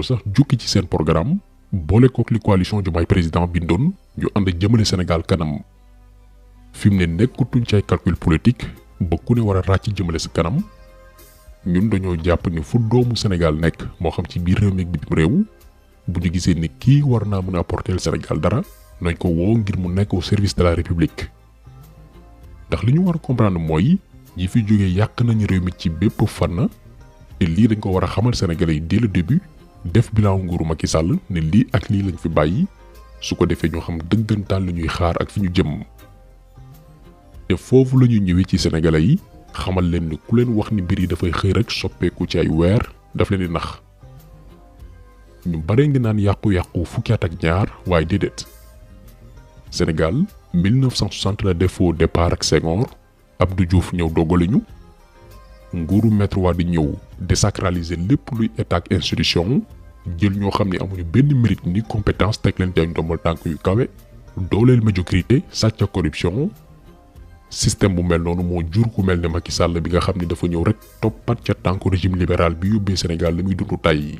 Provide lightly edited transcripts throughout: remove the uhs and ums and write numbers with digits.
dañoo sax jukki ci seen programme boole kook li coalition Diomaye président bindoon ñu ànd jëmale Sénégal kanam fi mu ne nekkutuñ ci ay calcul politique ba ku ne war a ràcc jëmale sa kanam ñun dañoo jàpp ni fu doomu Sénégal nekk moo xam ci biir réew mi ak bitim réew bu ñu gisee ni kii war naa mën a apporter Sénégal dara nañ ko woo ngir mu nekk au service de la République ndax li ñu war a comprendre mooy ñi fi jógee yàq nañu réew mi ci bépp fànn te lii dañ ko war a xamal Sénégalais yi dès le début def bilan nguuru Macky Sall ne lii ak lii lañ fi bàyyi su ko defee ñoo xam dëggantaan li ñuy xaar ak fi ñu jëm te foofu la ñuy ñëwee ci Sénégalais yi xamal leen ni ku leen wax ni mbir yi dafay xëy rek soppeeku ci ay weer daf leen di nax ñu bare ngi naan yàqu-yàqu fukki at ak ñaar waaye déedéet Sénégal 1960 la def au départ ak Senghor Abdou Diouf ñëw dogali ñu nguuru Maître Wade ñëw désacraliser lépp luy état ak institution jël ñoo xam ne amuñu benn mérite ni compétence teg leen ci ay ndombal tànk yu kawe dooleel médiocrité sàcc corruption système bu mel noonu moo jur ku mel ne Macky Sall bi nga xam ni dafa ñëw rek toppat ca tànku régime libéral bi yóbbee Sénégal li muy dund tey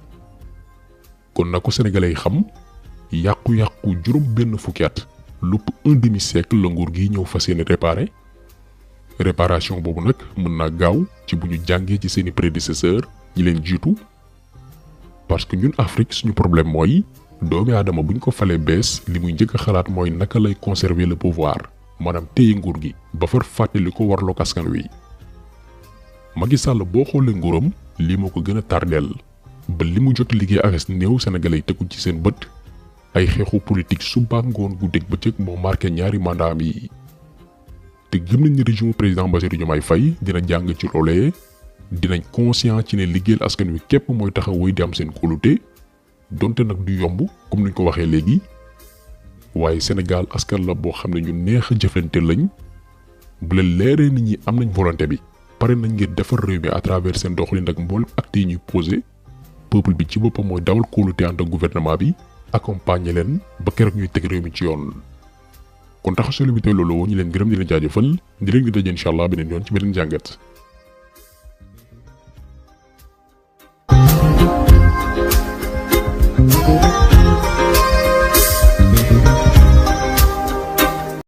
kon na ko sénégalais yi xam yàqu-yàqu juróom benn fukki at lupp un demi siècle la nguur gi ñëw fas yéene réparation boobu nag mën naa gaaw ci bu ñu jàngee ci seeni prédécesseur ñi leen jiitu parce que ñun Afrique suñu problème mooy doomi aadama buñ ko falee bees li muy njëkk a xalaat mooy naka lay conserver le pouvoir maanaam téye nguur gi ba far fàtte li ko warloo askan wi Macky Sall boo xoolee nguuram lii moo ko gën a tardeel ba li mu jot liggéey ak néew sénégalais yi tegu ci seen bët ay xeexu politique suba ngoon guddeeg bëccëg moo marqué ñaari mandat yi te gëm nañ ni régime président Bassirou Diomaye Faye dina jàng ci loolee dinañ conscient ci ne liggéeyal askan wi képp mooy tax a wéy di am seen kóolute donte nag du yomb comme niñ ko waxee léegi waaye Sénégal askan la boo xam ne ñu neex a jëflante lañ bu leen leeree nit ñi am nañ volonté bi pare nañ ngir defar réew mi à travers seen doxalin ak mboolem actes yi ñuy posé peuple bi ci boppam mooy dawal kóolute ànd ak gouvernement bi accompagner leen ba keroog ñuy teg réew mi ci yoon. kon taxaw bi tey loolu woo ñu leen gërëm di leen jaajëfal di leen di daje incha allah beneen yoon ci beneen jàngat. Thank you.